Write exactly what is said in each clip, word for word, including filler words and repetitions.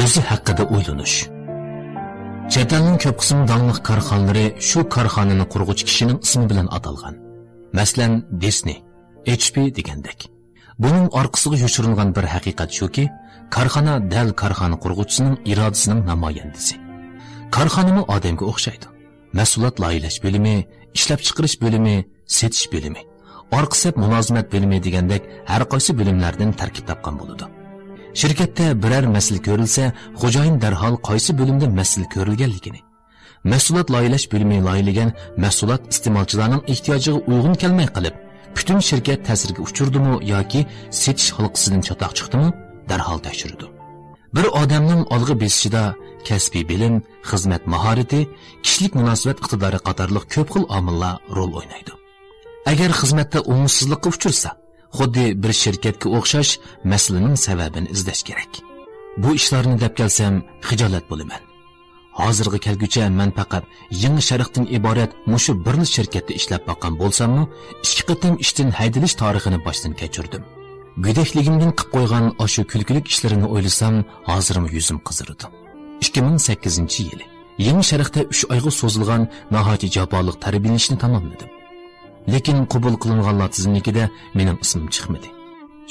ئۆزى ھەققىدە ئويلىنىش. چەت ئەلنىڭ كۆپ قىسىم داڭلىق كارخانىلىرى شۇ كارخانىنى قۇرغۇچى كىشىنىڭ ئىسمى بىلەن ئاتالغان. مەسىلەن، دىسنى، ئېچ پى دېگەندەك. بۇنىڭ ئارقىسىغا يوشۇرۇنغان بىر ھەقىقەت شۇكى، كارخانا دەل كارخانا قۇرغۇچىسىنىڭ ئىرادىسىنىڭ نامايەندىسى. كارخانىمۇ ئادەمگە ئوخشايدۇ. مەھسۇلات لايىھىلەش بۆلۈمى، ئىشلەپچىقىرىش بۆلۈمى، سېتىش بۆلۈمى، ئارقا سەپ مۇلازىمەت بۆلۈمى دېگەندەك ھەر قايسى بۆلۈملەردىن تەركىب تاپقان بولىدۇ. شىركەتتە بىرەر مەسىلە كۆرۈلسە، خوجايىن دەرھال قايسى بۆلۈمدە مەسىلە كۆرۈلگەنلىكىنى، مەھسۇلات لايىھىلەش بۆلۈمى لايىھىلىگەن مەھسۇلات ئىستېمالچىلارنىڭ ئېھتىياجىغا ئۇيغۇن كەلمەي قېلىپ، پۈتۈن شىركەت تەسىرگە ئۇچرىدىمۇ ياكى سېتىش ھالقىسىدىن چاتاق چىقتىمۇ، دەرھال تەكشۈرىدۇ. بىر ئادەمنىڭ ئالغا بېسىشىدا كەسپىي بىلىم، خىزمەت ماھارىتى، كىشىلىك مۇناسىۋەت ئىقتىدارى قاتارلىق كۆپ خىل ئامىللار رول ئوينايدۇ. ئەگەر خىزمەتتە ئوڭۇشسىزلىققا ئۇچرىسا، خۇددى بىر شىركەتكە ئوخشاش مەسىلىنىڭ سەۋەبىنى ئىزدەش كېرەك. بۇ ئىشلارنى دەپ كەلسەم، خىجالەت بولىمەن. ھازىرغا كەلگۈچە مەن پەقەت يېڭى شەرقتىن ئىبارەت مۇشۇ بىرلا شىركەتتە ئىشلەپ باققان بولساممۇ، ئىككى قېتىم ئىشتىن ھەيدىلىش تارىخىنى باشتىن كەچۈردۈم. گۆدەكلىكىمدىن قىپ قويغان ئاشۇ كۈلكىلىك ئىشلىرىمنى ئويلىسام، ھازىرمۇ يۈزۈم قىزىرىدۇ. ئىككى مىڭ سەككىزىنچى يىلى، يېڭى شەرقتە ئۈچ ئايغا سوزۇلغان ناھايىتى جاپالىق تەربىيەلىنىشنى تاماملىدىم. لېكىن قوبۇل قىلىنغانلار تىزىملىكىدە مېنىڭ ئىسمىم چىقمىدى.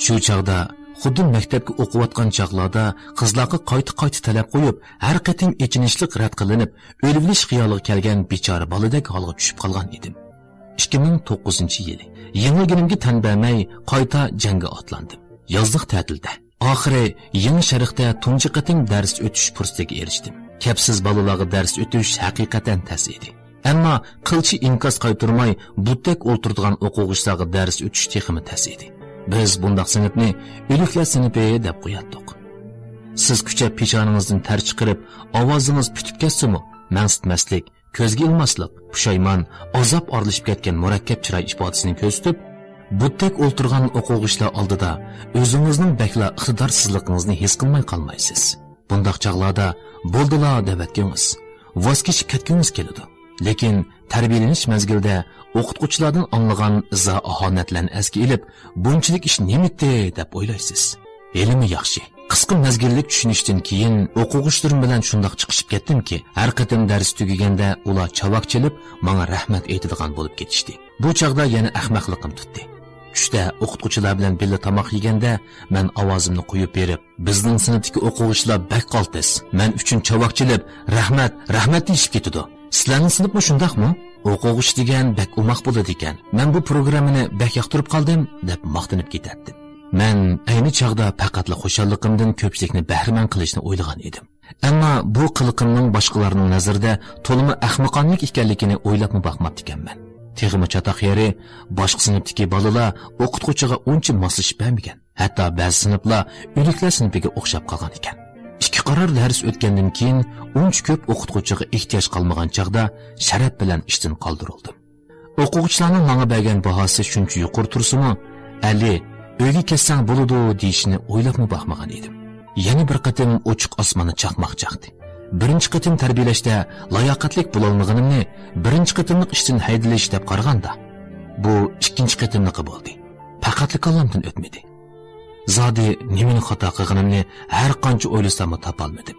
شۇ چاغدا، خۇددى مەكتەپكە ئوقۇۋاتقان چاغلاردا قىزلارغا قايتا-قايتا تەلەپ قويۇپ، ھەر قېتىم ئېچىنىشلىق رەت قىلىنىپ، ئۆلۈۋېلىش خىيالىغا كەلگەن بىچارە بالىدەك ھالغا چۈشۈپ قالغان ئىدىم. ئىككى مىڭ توققۇزىنچى يىلى، يېڭىلگىنىمگە تەن بەرمەي، قايتا جەڭگە ئاتلاندىم. يازلىق تەتىلدە. ئاخىرى يېڭى شەرقتە تۇنجى قېتىم دەرس ئۆتۈش پۇرسىتىگە ئېرىشتىم. كەپسىز بالىلارغا دەرس ئۆتۈش ھەقىقەتەن تەس ئىدى. ئەمما قىلچە ئىنكاس قايتۇرماي، بۇتتەك ئولتۇرىدىغان ئوقۇغۇچىلارغا دەرس ئۆتۈش تېخىمۇ تەس ئىدى. بىز بۇنداق سىنىپنى ئۆلۈكلەر سىنىپى دەپ قوياتتۇق. سىز كۈچەپ پېشانىڭىزدىن تەر چىقىرىپ، ئاۋازىڭىز پۈتۈپ كەتسىمۇ، مەنسىتمەسلىك، كۆزگە ئىلماسلىق، پۇشايمان، ئازاب ئارىلىشىپ كەتكەن مۇرەككەپ چىراي ئىپادىسىنى كۆرسىتىپ، بۇتتەك ئولتۇرغان ئوقۇغۇچىلار ئالدىدا ئۆزىڭىزنىڭ بەكلا ئىقتىدارسىزلىقىڭىزنى ھېس قىلماي قالمايسىز. بۇنداق چاغلاردا بولدىلا دەۋەتكۈڭىز، ۋاز كېچىپ كەتكۈڭىز كېلىدۇ. لېكىن تەربىيەلىنىش مەزگىلىدە ئوقۇتقۇچىلاردىن ئاڭلىغان ئىزا-ئاھانەتلەرنى ئەسكە ئېلىپ، بۇنچىلىك ئىش نېمىتتى دەپ ئويلايسىز. ھېلىمۇ ياخشى. قىسقا مەزگىللىك چۈشىنىشتىن كېيىن ئوقۇغۇچىلىرىم بىلەن شۇنداق چىقىشىپ كەتتىمكى، ھەر قېتىم دەرس تۈگىگەندە ئۇلار چاۋاك چېلىپ، ماڭا رەھمەت ئېيتىدىغان بولۇپ كېتىشتى. بۇ چاغدا يەنە ئەخمەقلىقىم تۇتتى. چۈشتە ئوقۇتقۇچىلار بىلەن بىللە تاماق يېگەندە، مەن ئاۋازىمنى قويۇپ بېرىپ، «بىزنىڭ سىنىپتىكى ئوقۇغۇچىلار بەك قالتىس. مەن ئۈچۈن چاۋاك چېلىپ، رەھمەت، رەھمەت دېيىشىپ كېتىدۇ. سىلەرنىڭ سىنىپمۇ شۇنداقمۇ؟ ئوقۇغۇچى دېگەن بەك ئوماق بولىدىكەن. مەن بۇ پروگراممىنى بەك ياقتۇرۇپ قالدىم» دەپ ماختىنىپ كېتەتتىم. مەن ئەينى چاغدا پەقەتلا خۇشاللىقىمدىن كۆپچىلىكنى بەھرىمەن قىلىشنى ئويلىغان ئىدىم. ئەمما بۇ قىلىقىمنىڭ باشقىلارنىڭ نەزىرىدە تولىمۇ ئەخمىقانىلىك ئىكەنلىكىنى ئويلاپمۇ باقماپتىكەنمەن. تېخىمۇ چاتاق يېرى، باشقا سىنىپتىكى بالىلار ئوقۇتقۇچىغا ئۇنچە ماسلىشىپ بەرمىگەن. ھەتتا بەزى سىنىپلار ئۆلۈكلەر سىنىپىگە ئوخشاپ قالغان ئىكەن. ئىككى قارار دەرس ئۆتكەندىن كېيىن ئۇنچە كۆپ ئوقۇتقۇچىغا ئېھتىياج قالمىغان چاغدا شەرەپ بىلەن ئىشتىن قالدۇرۇلدۇم. ئوقۇغۇچىلارنىڭ ماڭا بەرگەن باھاسى شۇنچە يۇقىرى تۇرسىمۇ، «ئەلى، ئۆيگە كەتسەڭ بولىدۇ» دېيىشىنى ئويلاپمۇ باقمىغان ئىدىم. يەنە بىر قېتىم ئوچۇق ئاسماندا چاقماق چاقتى. بىرىنچى قېتىم تەربىيەلەشتە لاياقەتلىك بولالمىغىنىمنى بىرىنچى قېتىملىق ئىشتىن ھەيدىلىش دەپ قارىغاندا، بۇ ئىككىنچى قېتىملىقى بولدى. پەقەتلا كاللامدىن ئۆتمىدى. زادى نېمىنى خاتا قىلغىنىمنى ھەر قانچە ئويلىساممۇ تاپالمىدىم.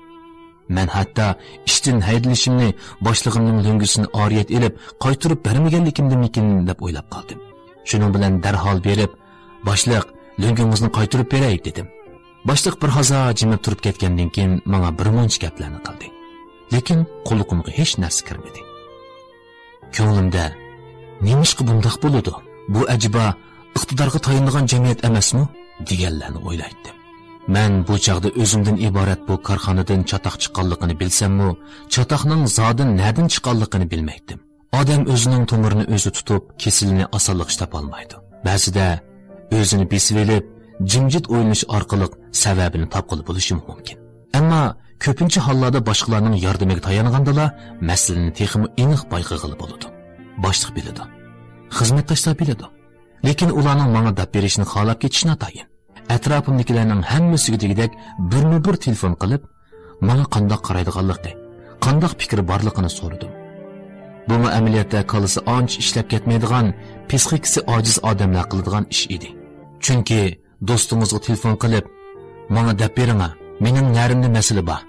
مەن ھەتتا ئىشتىن ھەيدىلىشىمنى باشلىقىمنىڭ لۆڭگىسىنى ئارىيەت ئېلىپ قايتۇرۇپ بەرمىگەنلىكىمدىنمىكىن دەپ ئويلاپ قالدىم. شۇنىڭ بىلەن دەرھال بېرىپ، «باشلىق، لۆڭگىڭىزنى قايتۇرۇپ بېرەي» دېدىم. باشلىق بىر ھازا جىمىپ تۇرۇپ كەتكەندىن كېيىن ماڭا بىر مۇنچە گەپلەرنى قىلدى. لېكىن قۇلىقىمغا ھېچ نەرسە كىرمىدى. كۆڭلۈمدە، «نېمىشقا بۇنداق بولىدۇ؟ بۇ ئەجەبا ئىقتىدارغا تايىنىدىغان جەمئىيەت ئەمەسمۇ؟» دېگەنلەرنى ئويلايتتىم. مەن بۇ چاغدا ئۆزۈمدىن ئىبارەت بۇ كارخانىدىن چاتاق چىققانلىقىنى بىلسەممۇ، چاتاقنىڭ زادى نەدىن چىققانلىقىنى بىلمەيتتىم. ئادەم ئۆزىنىڭ تومۇرىنى ئۆزى تۇتۇپ، كېسىلىنى ئاسانلىقچە تاپالمايدۇ. بەزىدە ئۆزىنى بېسىۋېلىپ، جىمجىت ئويلىنىش ئارقىلىق سەۋەبىنى تاپقىلى بولۇشىمۇ مۇمكىن. ئەمما كۆپىنچە ھاللاردا باشقىلارنىڭ ياردىمىگە تايانغاندىلا مەسىلىنى تېخىمۇ ئېنىق بايقىغىلى بولىدۇ. باشلىق بىلىدۇ. خىزمەتداشلار بىلىدۇ. لېكىن ئۇلارنىڭ ماڭا دەپ بېرىشىنى خالاپ كېتىشى ناتايىن. ئەتراپىمدىكىلەرنىڭ ھەممىسىگە دېگۈدەك بىرمۇ بىر تېلېفون قىلىپ، ماڭا قانداق قارايدىغانلىقى، قانداق پىكرى بارلىقىنى سورىدىم. بۇمۇ ئەمەلىيەتتە كاللىسى ئانچە ئىشلەپ كەتمەيدىغان، پىسخىكىسى ئاجىز ئادەملەر قىلىدىغان ئىش ئىدى. چۈنكى دوستىڭىزغا تېلېفون قىلىپ، «ماڭا دەپ بېرىڭە، مېنىڭ نەرىمدە مەسىلە بار،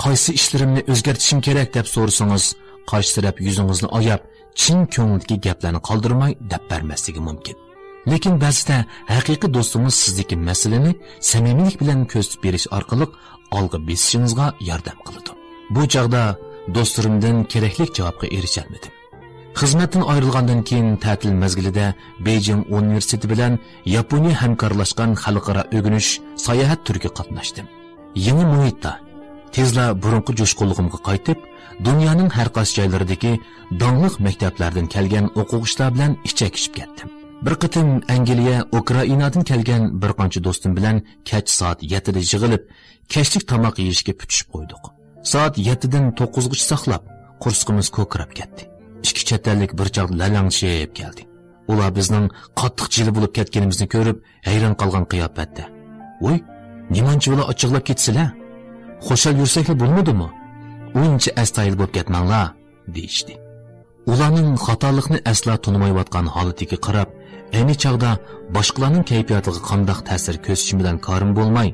قايسى ئىشلىرىمنى ئۆزگەرتىشىم كېرەك دەپ سورىسىڭىز، قارشى تەرەپ يۈزىڭىزنى ئاياپ، چىن كۆڭلىدىكى گەپلەرنى قالدۇرماي دەپ بەرمەسلىكى مۇمكىن. لېكىن بەزىدە ھەقىقىي دوستىڭىز سىزدىكى مەسىلىنى سەمىمىيلىك بىلەن كۆرسىتىپ بېرىش ئارقىلىق ئالغا بېسىشىڭىزغا ياردەم قىلىدۇ. بۇ چاغدا دوستلىرىمدىن كېرەكلىك جاۋابقا ئېرىشەلمىدىم. خىزمەتتىن ئايرىلغاندىن كېيىن تەتىل مەزگىلىدە بېيجىڭ ئۇنىۋېرسىتېتى بىلەن ياپونىيە ھەمكارلاشقان خەلقئارا ئۆگىنىش ساياھەت تۈرىگە قاتناشتىم. يېڭى مۇھىتتا، تېزلا بۇرۇنقى جۇشقۇنلۇقۇمغا قايتىپ، دۇنيانىڭ ھەر قايسى جايلىرىدىكى داڭلىق مەكتەپلەردىن كەلگەن ئوقۇغۇچىلار بىلەن ئىچەكلىشىپ كەتتىم. بىر قېتىم ئەنگلىيە ئۇكرائىنادىن كەلگەن بىر قانچە دوستۇم بىلەن كەچ سائەت يەتتىدە يىغىلىپ، كەچلىك تاماق يېيىشكە پۈتۈشۈپ قويدۇق. سائەت يەتتىدىن توققۇزغىچە ساقلاپ، قورسىقىمىز كوكىراپ كەتتى. ئىككى چەت ئەللىك بىر چاغدا لەلەڭشىپ كەلدى. ئۇلار بىزنىڭ قاتتىق جىلە بولۇپ كەتكىنىمىزنى كۆرۈپ، ھەيران قالغان قىياپەتتە، «ۋوي، نېمانچە بالا ئاچچىقلاپ كېتىسىلە؟ خۇشال يۈرسەكلا بولمىدىمۇ؟ ئۇنچە ئەستايىدىل بولۇپ كەتمەڭلار» دېيىشتى. ئۇلارنىڭ خاتالىقنى ئەسلا تونۇمايۋاتقان ھالىتىگە قاراپ، ئەينى چاغدا باشقىلارنىڭ كەيپىياتىغا قانداق تەسىر كۆرسىتىشىم بىلەن كارىم بولماي،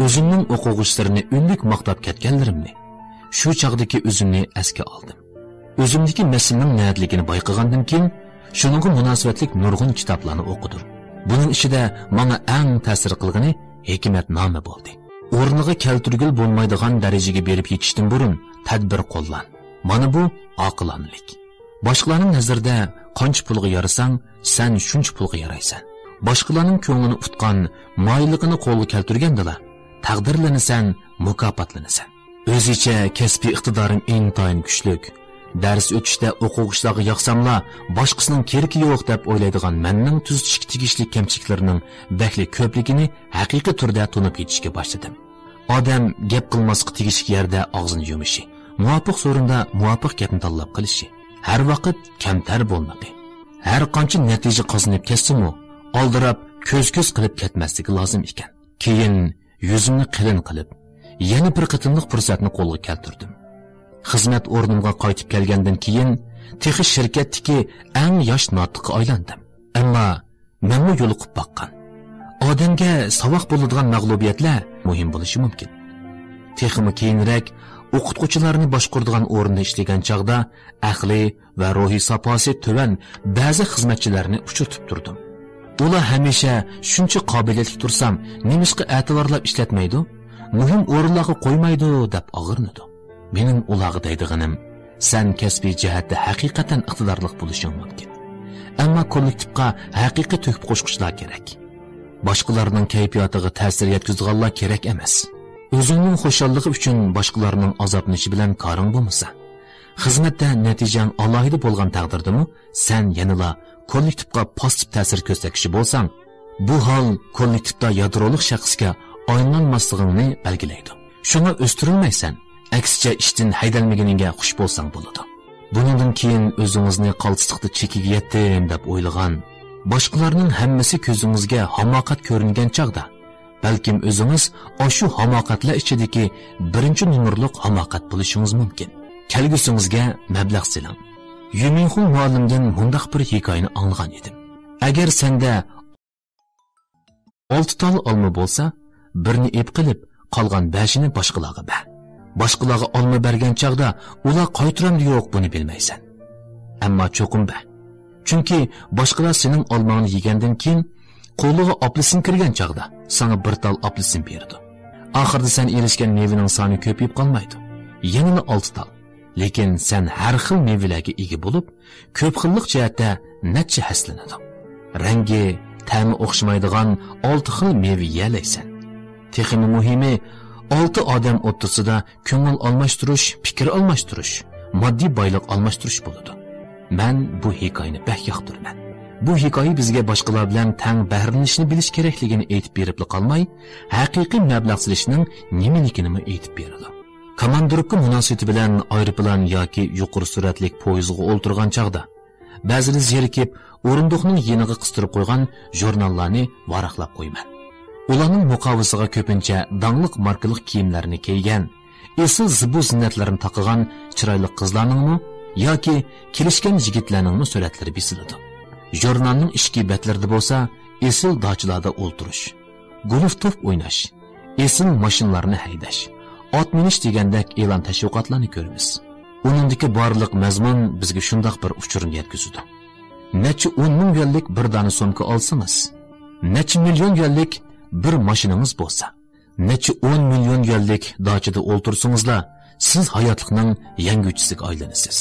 ئۆزۈمنىڭ ئوقۇغۇچىلىرىنى ئۈنلۈك ماختاپ كەتكەنلىرىمنى، شۇ چاغدىكى ئۆزۈمنى ئەسكە ئالدىم. ئۆزۈمدىكى مەسىلىنىڭ نەدىلىكىنى بايقىغاندىن كېيىن، شۇنىڭغا مۇناسىۋەتلىك نۇرغۇن كىتابلارنى ئوقۇدۇم. بۇنىڭ ئىچىدە ماڭا ئەڭ تەسىر قىلغىنى ھېكمەتنامە بولدى. ئورنىغا كەلتۈرگىلى بولمايدىغان دەرىجىگە بېرىپ يېتىشتىن بۇرۇن تەدبىر قوللان. مانا بۇ ئاقىلانىلىك. باشقىلارنىڭ نەزىرىدە قانچە پۇلغا يارىساڭ، سەن شۇنچە پۇلغا يارايسەن. باشقىلارنىڭ كۆڭلىنى ئۇتقان، مايىللىقىنى قولغا كەلتۈرگەندىلا، تەقدىرلىنىسەن، مۇكاپاتلىنىسەن. ئۆزىچە كەسپىي ئىقتىدارىم ئىنتايىن كۈچلۈك. دەرس ئۆتۈشتە ئوقۇغۇچىلارغا ياقساملا، باشقىسىنىڭ كېرىكى يوق دەپ ئويلايدىغان مەننىڭ تۈزىتىشكە تېگىشلىك كەمچىلىكلىرىنىڭ بەكلا كۆپلۈكىنى ھەقىقىي تۈردە تونۇپ يېتىشكە باشلىدىم. ئادەم گەپ قىلماسلىققا تېگىشلىك يەردە ئاغزىنى يۇمۇشى، مۇۋاپىق سورۇندا مۇۋاپىق گەپنى تاللاپ قىلىشى، ھەر ۋاقىت كەمتەر بولمىقى، ھەر قانچە نەتىجە قازىنىپ كەتسىمۇ، ئالدىراپ، كۆز-كۆز قىلىپ كەتمەسلىكى لازىم ئىكەن. كېيىن يۈزۈمنى قېلىن قىلىپ، يەنە بىر قېتىملىق پۇرسەتنى قولغا كەلتۈردۈم. خىزمەت ئورنۇمغا قايتىپ كەلگەندىن كېيىن، تېخى شىركەتتىكى ئەڭ ياش ناتىققا ئايلاندىم. ئەمما مەنمۇ يولۇقۇپ باققان. ئادەمگە ساۋاق بولىدىغان مەغلۇبىيەتلەر مۇھىم بولۇشى مۇمكىن. تېخىمۇ كېيىنرەك ئوقۇتقۇچىلارنى باشقۇرىدىغان ئورۇندا ئىشلىگەن چاغدا ئەقلى ۋە روھىي ساپاسى تۆۋەن بەزى خىزمەتچىلەرنى ئۇچرىتىپ تۇردۇم. ئۇلار ھەمىشە شۇنچە قابىلىيەتلىك تۇرسام، نېمىشقا ئەتىۋارلاپ ئىشلەتمەيدۇ؟ مۇھىم ئورۇنلارغا قويمايدۇ دەپ ئاغرىنىدۇ. مېنىڭ ئۇلارغا دەيدىغىنىم، سەن كەسپىي جەھەتتە ھەقىقەتەن ئىقتىدارلىق بولۇشۇڭ مۇمكىن. ئەمما كوللېكتىپقا ھەقىقىي تۆھپە قوشقۇچىلار كېرەك. باشقىلارنىڭ كەيپىياتىغا تەسىر يەتكۈزىدىغانلار كېرەك ئەمەس. ئۆزۈڭنىڭ خۇشاللىقى ئۈچۈن باشقىلارنىڭ ئازابلىنىشى بىلەن كارىڭ بولمىسا، خىزمەتتە نەتىجەڭ ئالاھىدە بولغان تەقدىردىمۇ، سەن يەنىلا كوللېكتىپقا پاسسىپ تەسىر كۆرسەتكۈچى بولساڭ، بۇ ھال كوللېكتىپتا يادرولۇق شەخسكە ئايلانماسلىقىڭنى بەلگىلەيدۇ. شۇڭا ئۆستۈرۈلمەيسەن، ئەكسىچە ئىشتىن ھەيدەلمىگىنىڭگە خۇش بولساڭ بولىدۇ. بۇنىڭدىن كېيىن ئۆزىڭىزنى قالتىسلىقتا چېكىگە يەتتىم دەپ ئويلىغان، باشقىلارنىڭ ھەممىسى كۆزىڭىزگە ھاماقەت كۆرۈنگەن چاغدا، بەلكىم ئۆزىڭىز ئاشۇ ھاماقەتلەر ئىچىدىكى بىرىنچى نومۇرلۇق ھاماقەت بولۇشىڭىز مۇمكىن. كەلگۈسىڭىزگە مەبلەغ سېلىڭ. يۈمىنخۇڭ مۇئەللىمدىن مۇنداق بىر ھېكايىنى ئاڭلىغان ئىدىم. ئەگەر سەندە ئالتە تال ئالما بولسا، بىرنى ئېپ قېلىپ، قالغان بەشىنى باشقىلارغا بەر. باشقىلارغا ئالما بەرگەن چاغدا ئۇلار قايتۇرامدۇ يوق، بۇنى بىلمەيسەن. ئەمما چوقۇم بەر. چۈنكى باشقىلار سېنىڭ ئالماڭنى يېگەندىن كېيىن، قولىغا ئاپېلسىن كىرگەن چاغدا ساڭا بىر تال ئاپېلسىن بېرىدۇ. ئاخىردا سەن ئېرىشكەن مېۋىنىڭ سانى كۆپىيىپ قالمايدۇ. يەنىلا ئالتە تال. لېكىن سەن ھەر خىل مېۋىلەرگە ئىگە بولۇپ، كۆپ خىللىق جەھەتتە نەچچە ھەسسىلىنىدۇ. رەڭگى، تەمى ئوخشىمايدىغان ئالتە خىل مېۋە يېيەلەيسەن. تېخىمۇ مۇھىمى، ئالتە ئادەم ئوتتۇرىسىدا كۆڭۈل ئالماشتۇرۇش، پىكىر ئالماشتۇرۇش، ماددىي بايلىق ئالماشتۇرۇش بولىدۇ. مەن بۇ ھېكايىنى بەك ياقتۇرىمەن. بۇ ھېكايە بىزگە باشقىلار بىلەن تەڭ بەھرىلىنىشنى بىلىش كېرەكلىكىنى ئېيتىپ بېرىپلا قالماي، ھەقىقىي مەبلەغ سېلىشنىڭ نېمىلىكىنىمۇ ئېيتىپ بېرىدۇ. كاماندىروپكا مۇناسىۋىتى بىلەن ئايروپىلان ياكى يۇقىرى سۈرئەتلىك پويىزغا ئولتۇرغان چاغدا، بەزىدە زېرىكىپ، ئورۇندۇقنىڭ يېنىغا قىستۇرۇپ قويغان ژۇرناللارنى ۋاراقلاپ قويىمەن. ئۇلارنىڭ مۇقاۋىسىغا كۆپىنچە داڭلىق ماركىلىق كىيىملەرنى كىيگەن، ئېسىل زىبۇ-زىننەتلەرنى تاقىغان چىرايلىق قىزلارنىڭمۇ ياكى كېلىشكەن يىگىتلەرنىڭمۇ سۈرەتلىرى بېسىلىدۇ. ژۇرنالنىڭ ئىچكى بەتلىرىدە بولسا ئېسىل داچىلاردا ئولتۇرۇش، گولف توپ ئويناش، ئېسىل ماشىنىلارنى ھەيدەش، ئات مىنىش دېگەندەك ئېلان تەشۋىقاتلارنى كۆرىمىز. ئۇنىڭدىكى بارلىق مەزمۇن بىزگە شۇنداق بىر ئۇچۇرنى يەتكۈزىدۇ. نەچچە ئون مىڭ يۈەنلىك بىر دانە سومكا ئالسىڭىز، نەچچە مىليون يۈەنلىك بىر ماشىنىڭىز بولسا، نەچچە ئون مىليون يۈەنلىك داچىدا ئولتۇرسىڭىزلا، سىز ھاياتلىقنىڭ يەڭگۈچىسىگە ئايلىنىسىز.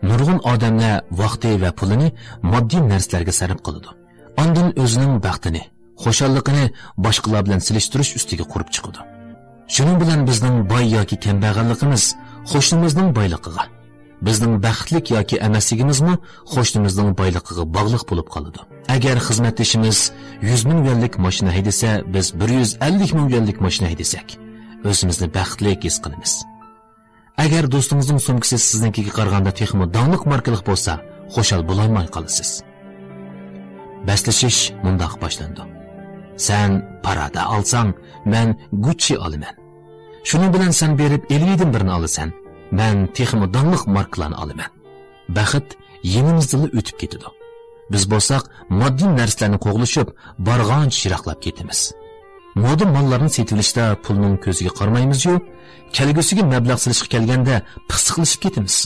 نۇرغۇن ئادەملەر ۋاقتى ۋە پۇلىنى ماددىي نەرسىلەرگە سەرپ قىلىدۇ. ئاندىن ئۆزىنىڭ بەختىنى، خۇشاللىقىنى باشقىلار بىلەن سېلىشتۇرۇش ئۈستىگە قۇرۇپ چىقىدۇ. شۇنىڭ بىلەن بىزنىڭ باي ياكى كەمبەغەللىكىمىز قوشنىمىزنىڭ بايلىقىغا، بىزنىڭ بەختلىك ياكى ئەمەسلىكىمىزمۇ قوشنىمىزنىڭ بايلىقىغا باغلىق بولۇپ قالىدۇ. ئەگەر خىزمەتدىشىمىز يۈز مىڭ يۈەنلىك ماشىنا ھەيدىسە، بىز بىر يۈز ئەللىك مىڭ يۈەنلىك ماشىنا ھەيدىسەك، ئۆزىمىزنى بەختلىك ھېس قىلىمىز. ئەگەر دوستىڭىزنىڭ سومكىسى سىزنىڭكىگە قارىغاندا تېخىمۇ داڭلىق ماركىلىق بولسا، خۇشال بولالماي قالىسىز. بەسلىشىش مۇنداق باشلىنىدۇ: سەن پارادا ئالساڭ، مەن گۇچچى ئالىمەن. شۇنىڭ بىلەن سەن بېرىپ ئېلىۋىدىن بىرنى ئالىسەن، مەن تېخىمۇ داڭلىق ماركىلارنى ئالىمەن. بەخت يېنىمىزدىنلا ئۆتۈپ كېتىدۇ. بىز بولساق ماددىي نەرسىلەرنى قوغلىشىپ، بارغانچە يىراقلاپ كېتىمىز. مودا ماللارنى سېتىۋېلىشتا پۇلنىڭ كۆزىگە قارىمايمىزيۇ، كەلگۈسىگە مەبلەغ سېلىشقا كەلگەندە پىخسىقلىشىپ كېتىمىز.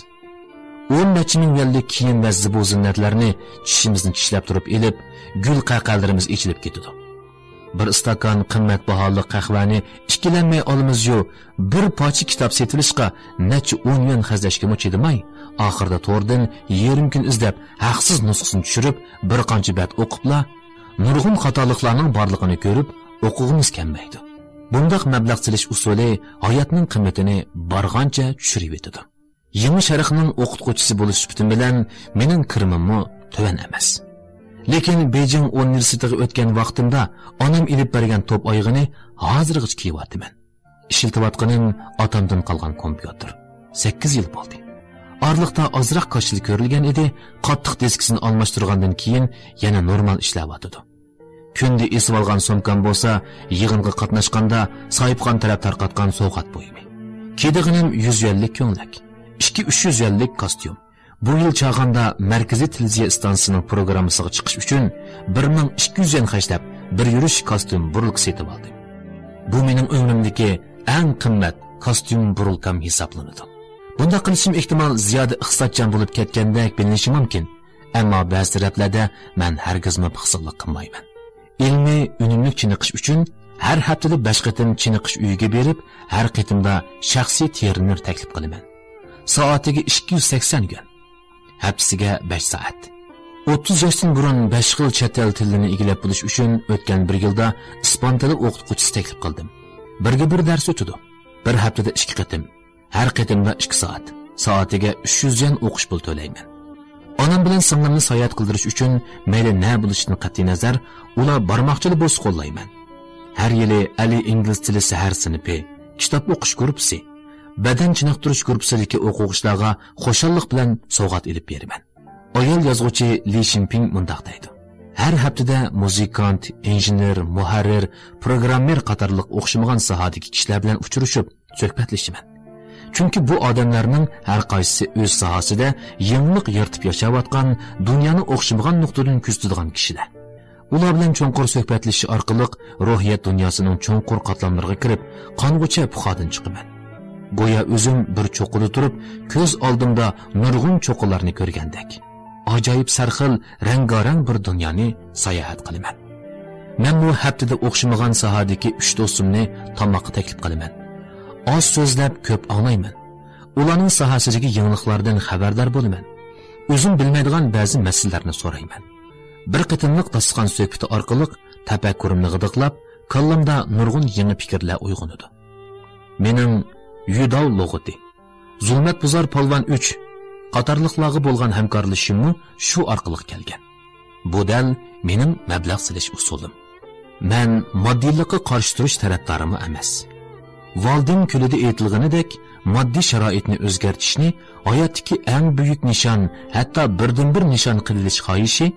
ئون نەچچە مىڭ يۈەنلىك كىيىم ۋە زىبۇ زىننەتلەرنى چىشىمىزنى چىشلەپ تۇرۇپ ئېلىپ، گۈل قەقەلىرىمىز ئېچىلىپ كېتىدۇ. بىر ئىستاكان قىممەت باھالىق قەھۋەنى ئىككىلەنمەي ئالىمىزيۇ، بىر پارچە كىتاب سېتىۋېلىشقا نەچچە ئون يۈەن خەجلەشكىمۇ چىدىماي، ئاخىرىدا توردىن يېرىم كۈن ئىزدەپ، ھەقسىز نۇسخىسىنى چۈشۈرۈپ، بىر قانچە بەت ئوقۇپلا، نۇرغۇن خاتالىقلارنىڭ بارلىقىنى كۆرۈپ، ئوقۇغۇمىز كەلمەيدۇ. بۇنداق مەبلەغ سېلىش ئۇسۇلى ھاياتنىڭ قىممىتىنى بارغانچە چۈشۈرۈۋېتىدۇ. يېڭى شەرقنىڭ ئوقۇتقۇچىسى بولۇش سۈپىتىم بىلەن مېنىڭ كىرىمىممۇ تۆۋەن ئەمەس. لېكىن بېيجىڭ ئۇنىۋېرسىتېتىغا ئۆتكەن ۋاقتىمدا ئانام ئېلىپ بەرگەن توپ ئايىغىنى ھازىرغىچە كىيىۋاتىمەن. ئىشلىتىۋاتقىنىم ئاتامدىن قالغان كومپيۇتېر. سەككىز يىل بولدى. ئارىلىقتا ئازراق كاشىلا كۆرۈلگەن ئىدى، قاتتىق دىسكىسىنى ئالماشتۇرغاندىن كېيىن يەنە نورمال ئىشلەۋاتىدۇ. كۈندە ئېسىۋالغان سومكام بولسا يىغىنغا قاتناشقاندا ساھىبخان تەرەپ تارقاتقان سوۋغات بۇيۇمى. كىيىدىغىنىم يۈز يۈەنلىك كۆڭلەك، ئىككى ئۈچ يۈز يۈەنلىك كاستيۇم. بۇ يىل چاغاندا مەركىزىي تېلېۋىزىيە ئىستانسىسىنىڭ پروگراممىسىغا چىقىش ئۈچۈن بىر مىڭ ئىككى يۈز يۈەن خەجلەپ، بىر يۈرۈش كاستيۇم بۇرۇلكا سېتىۋالدىم. بۇ مېنىڭ ئۆمرۈمدىكى ئەڭ قىممەت كاستيۇم بۇرۇلكام ھېسابلىنىدۇ. بۇنداق قىلىشىم ئېھتىمال زىيادە ئىقتىسادچان بولۇپ كەتكەندەك بىلىنىشى مۇمكىن، ئەمما بەزى تەرەپلەردە مەن ھەرگىزمۇ پىخسىقلىق قىلمايمەن. ئىلمىي ئۈنۈملۈك چېنىقىش ئۈچۈن ھەر ھەپتىدە بەش قېتىم چېنىقىش ئۆيىگە بېرىپ، ھەر قېتىمدا شەخسىي ترېنېر تەكلىپ قىلىمەن. سائىتىگە ئىككى يۈز سەكسەن يۈەن. ھەپتىسىگە بەش سائەت. ئوتتۇز ياشتىن بۇرۇن بەش خىل چەت ئەل تىلىنى ئىگىلەپ بولۇش ئۈچۈن ئۆتكەن بىر يىلدا ئىسپان تىلى ئوقۇتقۇچىسى تەكلىپ قىلدىم. بىرگە بىر دەرس ئۆتىدۇ. بىر ھەپتىدە ئىككى قېتىم. ھەر قېتىمدا ئىككى سائەت. سائىتىگە ئۈچ يۈز يۈەن ئوقۇش پۇلى تۆلەيمەن. ئانام بىلەن سىڭلىمنى ساياھەت قىلدۇرۇش ئۈچۈن مەيلى نە بولۇشىدىن قەتئىينەزەر، ئۇلار بارماقچىلا بولسا قوللايمەن. ھەر يىلى ئەلى ئىنگلىز تىلى سەھەر سىنىپى، كىتاب ئوقۇش گۇرۇپپىسى، بەدەن چېنىقتۇرۇش گۇرۇپپىسىدىكى ئوقۇغۇچىلارغا خۇشاللىق بىلەن سوۋغات ئېلىپ بېرىمەن. ئايال يازغۇچى لى شىنپىڭ مۇنداق دەيدۇ: ھەر ھەپتىدە مۇزىكانت، ئىنژېنېر، مۇھەررىر، پروگراممېر قاتارلىق ئوخشىمىغان ساھەدىكى كىشىلەر بىلەن ئۇچرىشىپ سۆھبەتلىشىمەن. چۈنكى بۇ ئادەملەرنىڭ ھەر قايسىسى ئۆز ساھەسىدە يېڭىلىق يارىتىپ ياشاۋاتقان، دۇنيانى ئوخشىمىغان نۇقتىدىن كۆزىتىدىغان كىشىلەر. ئۇلار بىلەن چوڭقۇر سۆھبەتلىشىش ئارقىلىق روھىيەت دۇنياسىنىڭ چوڭقۇر قاتلاملىرىغا كىرىپ، قانغۇچە پۇخادىن چىقىمەن. گويا ئۆزۈم بىر چوققىدا تۇرۇپ، كۆز ئالدىمدا نۇرغۇن چوققىلارنى كۆرگەندەك. ئاجايىپ سەرخىل، رەڭگارەڭ بىر دۇنيانى ساياھەت قىلىمەن. مەنمۇ ھەپتىدە ئوخشىمىغان ساھەدىكى ئۈچ دوستۇمنى تاماققا تەكلىپ قىلىمەن. ئاز سۆزلەپ، كۆپ ئاڭلايمەن. ئۇلارنىڭ ساھەسىدىكى يېڭىلىقلاردىن خەۋەردار بولىمەن. ئۆزۈم بىلمەيدىغان بەزى مەسىلىلەرنى سورايمەن. بىر قېتىملىق داستىخان سۆھبىتى ئارقىلىق تەپەككۇرۇمنى غىدىقلاپ، كاللامدا نۇرغۇن يېڭى پىكىرلەر ئويغىنىدۇ. مېنىڭ يۈداۋ لۇغىتى، زۇلمەت بۇزار پالۋان ئۈچ قاتارلىقلارغا بولغان ھەمكارلىشىشىممۇ شۇ ئارقىلىق كەلگەن. بۇ دەل مېنىڭ مەبلەغ سېلىش ئۇسۇلۇم. مەن ماددىيلىققا قارشى تۇرۇش تەرەپدارىمۇ ئەمەس. ۋالدىن كۆلىدە ئېيتىلغىنىدەك، ماددىي شارائىتنى ئۆزگەرتىشنى ھاياتتىكى ئەڭ بۈيۈك نىشان، ھەتتا بىردىنبىر نىشان قىلىۋېلىش خاھىشى،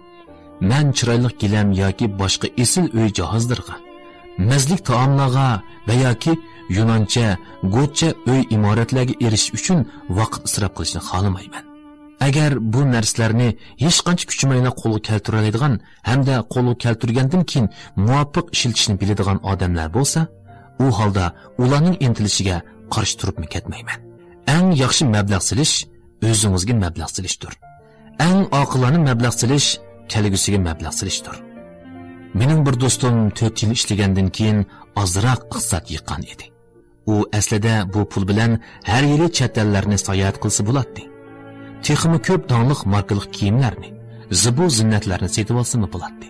مەن چىرايلىق گىلەم ياكى باشقا ئېسىل ئۆي جاھازلىرىغا، مەززىلىك تائاملارغا ۋە ياكى يۇنانچە، گوتچە ئۆي ئىمارەتلەرگە ئېرىشىش ئۈچۈن ۋاقىت ئىسراپ قىلىشنى خالىمايمەن. ئەگەر بۇ نەرسىلەرنى ھېچقانچە كۈچىمەيلا قولغا كەلتۈرەلەيدىغان ھەمدە قولغا كەلتۈرگەندىن كېيىن مۇۋاپىق ئىشلىتىشنى بىلىدىغان ئادەملەر بولسا، ئۇ ھالدا ئۇلارنىڭ ئىنتىلىشىگە قارشى تۇرۇپمۇ كەتمەيمەن. ئەڭ ياخشى مەبلەغ سېلىش ئۆزىڭىزگە مەبلەغ سېلىشتۇر. ئەڭ ئاقىلانە مەبلەغ سېلىش كەلگۈسىگە مەبلەغ سېلىشتۇر. مېنىڭ بىر دوستۇم تۆت يىل ئىشلىگەندىن كېيىن ئازراق ئىقتىساد يىغقان ئىدى. ئۇ ئەسلىدە بۇ پۇل بىلەن ھەر يىلى چەت ئەللەرنى ساياھەت قىلسا بولاتتى. تېخىمۇ كۆپ داڭلىق ماركىلىق كىيىملەرنى، زىبۇ زىننەتلەرنى سېتىۋالسىمۇ بولاتتى.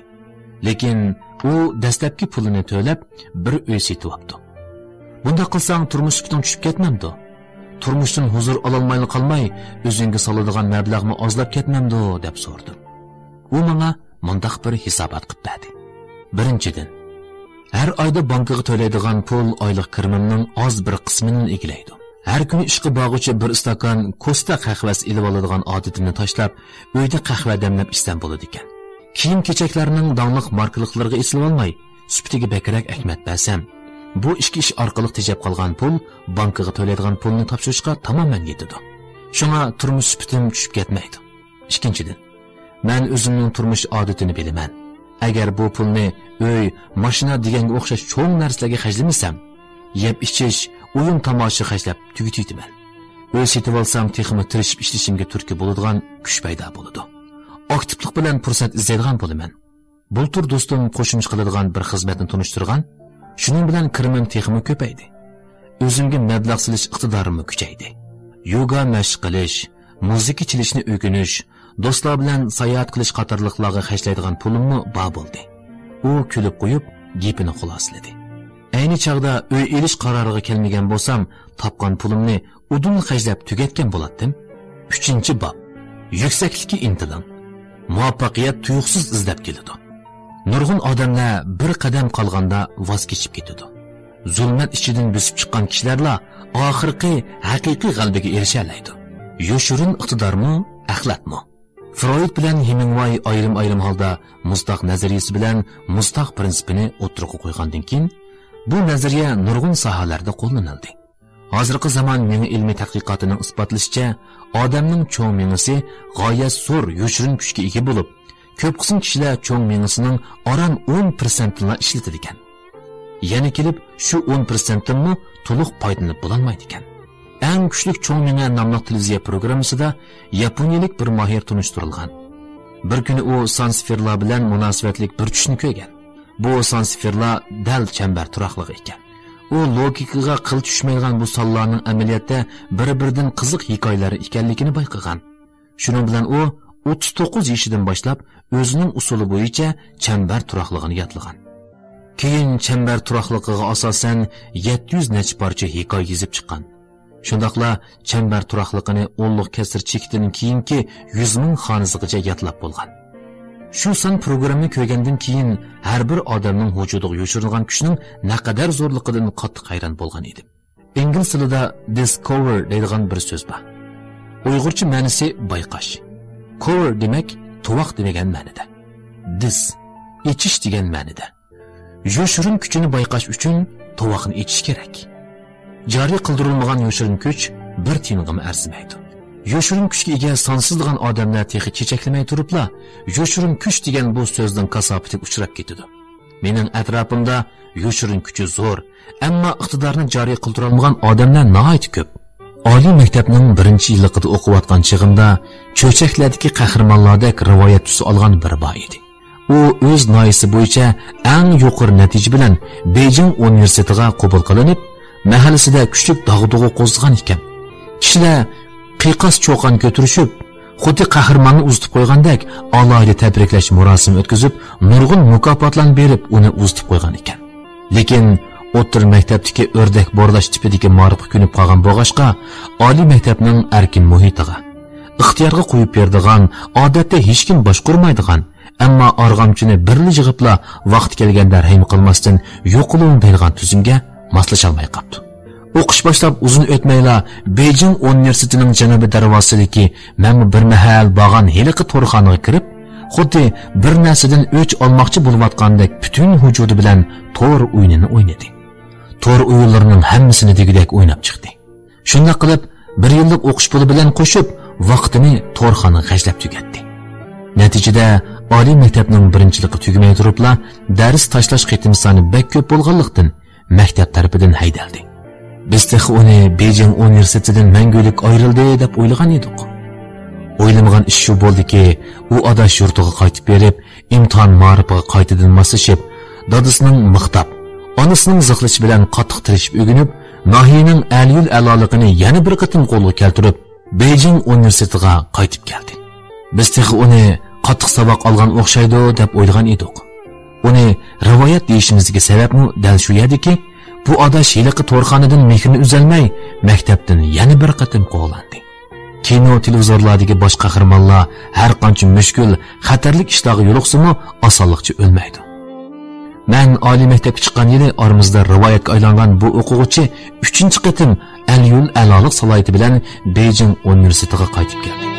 لېكىن ئۇ دەسلەپكى پۇلىنى تۆلەپ، بىر ئۆي سېتىۋاپتۇ. بۇنداق قىلساڭ، تۇرمۇش سۈپىتىڭ چۈشۈپ كەتمەمدۇ؟ تۇرمۇشتىن ھۇزۇر ئالالمايلا قالماي، ئۆزۈڭگە سالىدىغان مەبلەغمۇ ئازلاپ كەتمەمدۇ؟ دەپ سورىدىم. ئۇ ماڭا مۇنداق بىر ھېسابات قىلىپ بەردى. بىرىنچىدىن، ھەر ئايدا بانكىغا تۆلەيدىغان پۇل ئايلىق كىرىمىمنىڭ ئاز بىر قىسمىنى ئىگىلەيدۇ. ھەر كۈنى ئىشقا بارغۇچە بىر ئىستاكان كوستا قەھۋەسى ئېلىۋالىدىغان ئادىتىمنى تاشلاپ، ئۆيدە قەھۋە دەملەپ ئىچسەم بولىدىكەن. كىيىم-كېچەكلەرنىڭ داڭلىق ماركىلىقلىرىغا ئېسىلىۋالماي، سۈپىتىگە بەكرەك ئەھمىيەت بەرسەم، بۇ ئىككى ئىش ئارقىلىق تېجەپ قالغان پۇل بانكىغا تۆلەيدىغان پۇلنى تاپشۇرۇشقا تامامەن يېتىدۇ. شۇڭا تۇرمۇش سۈپىتىم چۈشۈپ كەتمەيدۇ. ئىككىنچىدىن، مەن ئۆزۈمنىڭ تۇرمۇش ئادىتىنى بىلىمەن. ئەگەر بۇ پۇلنى ئۆي، ماشىنا دېگەنگە ئوخشاش چوڭ نەرسىلەرگە خەجلىمىسەم، يەپ-ئىچىش، ئويۇن-تاماشا خەجلەپ تۈگىتىۋېتىمەن. ئۆي سېتىۋالسام، تېخىمۇ تىرىشىپ ئىشلىشىمگە تۈرتكە بولىدىغان كۈچ پەيدا بولىدۇ. ئاكتىپلىق بىلەن پۇرسەت ئىزدەيدىغان بولىمەن. بۇلتۇر دوستۇم قوشۇمچە قىلىدىغان بىر خىزمەتنى تونۇشتۇرغان، شۇنىڭ بىلەن كىرىمىم تېخىمۇ كۆپەيدى. ئۆزۈمگە مەبلەغ سېلىش ئىقتىدارىممۇ كۈچەيدى. يوگا مەشىق قىلىش، مۇزىكا چېلىشنى ئۆگىنىش، دوستلار بىلەن ساياھەت قىلىش قاتارلىقلارغا خەجلەيدىغان پۇلۇممۇ بار بولدى. ئۇ كۈلۈپ قويۇپ، گېپىنى خۇلاسىلىدى. ئەينى چاغدا ئۆي ئېلىش قارارىغا كەلمىگەن بولسام، تاپقان پۇلۇمنى ئۇدۇل خەجلەپ تۈگەتكەن بولاتتىم. ئۈچىنچى باب. يۈكسەكلىككە ئىنتىلىڭ. مۇۋەپپەقىيەت تۇيۇقسىز ئىزدەپ كېلىدۇ. نۇرغۇن ئادەملەر بىر قەدەم قالغاندا ۋاز كېچىپ كېتىدۇ. زۇلمەت ئىچىدىن بۆسۈپ چىققان كىشىلەرلا ئاخىرقى ھەقىقىي غەلىبىگە ئېرىشەلەيدۇ. يوشۇرۇن ئىقتىدارمۇ، ئەخلەتمۇ؟ فرويد بىلەن ھېمىڭۋاي ئايرىم-ئايرىم ھالدا مۇزتاغ نەزەرىيىسى بىلەن مۇزتاغ پىرىنسىپىنى ئوتتۇرىغا قويغاندىن كېيىن، بۇ نەزەرىيە نۇرغۇن ساھەلەردە قوللىنىلدى. ھازىرقى زامان مېڭە ئىلمىي تەتقىقاتىنىڭ ئىسپاتلىشىچە، ئادەمنىڭ چوڭ مېڭىسى غايەت زور يوشۇرۇن كۈچكە ئىگە بولۇپ، كۆپ قىسىم كىشىلەر چوڭ مېڭىسىنىڭ ئاران ئون پىرسەنتىنىلا ئىشلىتىدىكەن. يەنە كېلىپ شۇ ئون پىرسەنتتىنمۇ تولۇق پايدىلىنىپ بولالمايدىكەن. ئەڭ كۈچلۈك چوڭ مېڭە ناملىق تېلېۋىزىيە پروگراممىسىدا ياپونىيەلىك بىر ماھىر تونۇشتۇرۇلغان. بىر كۈنى ئۇ سان سىفىرلار بىلەن مۇناسىۋەتلىك بىر چۈشنى كۆرگەن. بۇ سان سىفىرلار دەل چەمبەر تۇراقلىقى ئىكەن. ئۇ لوگىكىغا قىل چۈشمەيدىغان بۇ سانلارنىڭ ئەمەلىيەتتە بىر-بىرىدىن قىزىق ھېكايىلەر ئىكەنلىكىنى بايقىغان. شۇنىڭ بىلەن ئۇ ئوتتۇز توققۇز يېشىدىن باشلاپ ئۆزىنىڭ ئۇسۇلى بويىچە چەمبەر تۇراقلىقىنى يادلىغان. كېيىن چەمبەر تۇراقلىقىغا ئاساسەن يەتتە يۈز نەچچە پارچە ھېكايە يېزىپ چىققان. شۇنداقلا چەمبەر تۇراقلىقىنى ئونلۇق كەسىر چېكىتىدىن كېيىنكى يۈز مىڭ خانىسىغىچە يادلاپ بولغان. شۇ سان پروگراممىنى كۆرگەندىن كېيىن ھەر بىر ئادەمنىڭ ۋۇجۇدىغا يوشۇرۇنغان كۈچنىڭ نەقەدەر زورلۇقىدىن قاتتىق ھەيران بولغان ئىدىم. ئىنگلىز تىلىدا دىسكوۋېر دەيدىغان بىر سۆز بار. ئۇيغۇرچە مەنىسى بايقاش. كوۋېر دېمەك تۇۋاق دېگەن مەنىدە. دىس، ئېچىش دېگەن مەنىدە. يوشۇرۇن كۈچىنى بايقاش ئۈچۈن تۇۋاقنى ئېچىش كېرەك. جارى قىلدۇرۇلمىغان يوشۇرۇن كۈچ بىر تىيىنغىمۇ ئەرزىمەيدۇ. يوشۇرۇن كۈچكە ئىگە سانسىزلىغان ئادەملەر تېخى چېچەكلىمەي تۇرۇپلا، يوشۇرۇن كۈچ دېگەن بۇ سۆزنىڭ كاساپىتىگە ئۇچراپ كېتىدۇ. مېنىڭ ئەتراپىمدا يوشۇرۇن كۈچى زور، ئەمما ئىقتىدارنى جارى قىلدۇرالمىغان ئادەملەر ناھايىتى كۆپ. ئالىي مەكتەپنىڭ بىرىنچى يىللىقىدا ئوقۇۋاتقان چېغىمدا چۆچەكلەردىكى قەھرىمانلاردەك رىۋايەت تۈسى ئالغان بىرى بار ئىدى. ئۇ ئۆز ناھىيىسى بويىچە ئەڭ يۇقىرى نەتىجە بىلەن بېيجىڭ ئۇنىۋېرسىتېتىغا قوبۇل قىلىنىپ، مەھەللىسىدە كۈچلۈك داغدۇغا قوزغىغان ئىكەن. كىشىلەر قىيقاس چۇقان كۆتۈرۈشۈپ، خۇددى قەھرىماننى ئۇزىتىپ قويغاندەك ئالاھىدە تەبرىكلەش مۇراسىمى ئۆتكۈزۈپ، نۇرغۇن مۇكاپاتلارنى بېرىپ، ئۇنى ئۇزىتىپ قويغان ئىكەن. لېكىن ئوتتۇرا مەكتەپتىكى ئۆردەك بورداش تىپىدىكى مائارىپقا كۆنۈپ قالغان بولغاچقا، ئالىي مەكتەپنىڭ ئەركىن مۇھىتىغا، ئىختىيارغا قويۇپ بېرىدىغان، ئادەتتە ھېچكىم باشقۇرمايدىغان، ئەمما ئارغامچىنى بىرلا يىغىپلا ۋاقتى كەلگەندە رەھىم قىلماستىن يوقىلىڭ دەيدىغان تۈزۈمگە ماسلىشالماي قاپتۇ. ئوقۇش باشلاپ ئۇزۇن ئۆتمەيلا بېيجىڭ ئۇنىۋېرسىتېتىنىڭ جەنۇبىي دەرۋازىسىدىكى مەنمۇ بىر مەھەل بارغان ھېلىقى تورخانىغا كىرىپ، خۇددى بىر نەرسىدىن ئۆچ ئالماقچى بولۇۋاتقاندەك پۈتۈن ۋۇجۇدى بىلەن تور ئويۇنىنى ئوينىدى. تور ئويۇنلىرىنىڭ ھەممىسىنى دېگۈدەك ئويناپ چىقتى. شۇنداق قىلىپ، بىر يىللىق ئوقۇش پۇلى بىلەن قوشۇپ، ۋاقتىنى تورخانىغا خەجلەپ تۈگەتتى. نەتىجىدە، ئالىي مەكتەپنىڭ بىرىنچىلىقى تۈگىمەي تۇرۇپلا، دەرس تاشلاش قېتىم سانى بەك كۆپ بولغانلىقتىن، مەكتەپ تەرىپىدىن ھەيدەلدى. بىز تېخى ئۇنى بېيجىڭ ئۇنىۋېرسىتېتىدىن مەڭگۈلۈك ئايرىلدى دەپ ئويلىغان ئىدۇق. ئويلىمىغان ئىش شۇ بولدىكى، ئۇ ئاداش يۇرتىغا قايتىپ بېرىپ، ئىمتىھان مائارىپىغا قايتىدىن ماسلىشىپ، دادىسىنىڭ مىختاپ، ئانىسىنىڭ زىخلىشى بىلەن قاتتىق تىرىشىپ ئۆگىنىپ، ناھىيەنىڭ ئەلىيۇل ئەلالىقىنى يەنە بىر قېتىم قولغا كەلتۈرۈپ، بېيجىڭ ئۇنىۋېرسىتېتىغا قايتىپ كەلدى. بىز تېخى ئۇنى قاتتىق ساۋاق ئالغان ئوخشايدۇ دەپ ئويلىغان ئىدۇق. ئۇنى رىۋايەت دېيىشىمىزدىكى سەۋەبمۇ دەل شۇ يەردىكى، بۇ ئاداش ھېلىقى تورخانىدىن مېھرىنى ئۈزەلمەي، مەكتەپتىن يەنە بىر قېتىم قوغلاندى. كىنو، تېلېۋىزورلاردىكى باش قەھرىمانلار ھەر قانچە مۈشكۈل، خەتەرلىك ئىشلارغا يولۇقسىمۇ، ئاسانلىقچە ئۆلمەيدۇ. مەن ئالىي مەكتەپكە چىققان يىلى ئارىمىزدا رىۋايەتكە ئايلانغان بۇ ئوقۇغۇچى ئۈچىنچى قېتىم ئەلىيۇل ئەلالىق سالاھىيىتى بىلەن بېيجىڭ ئۇنىۋېرسىتېتىغا قايتىپ كەلدى.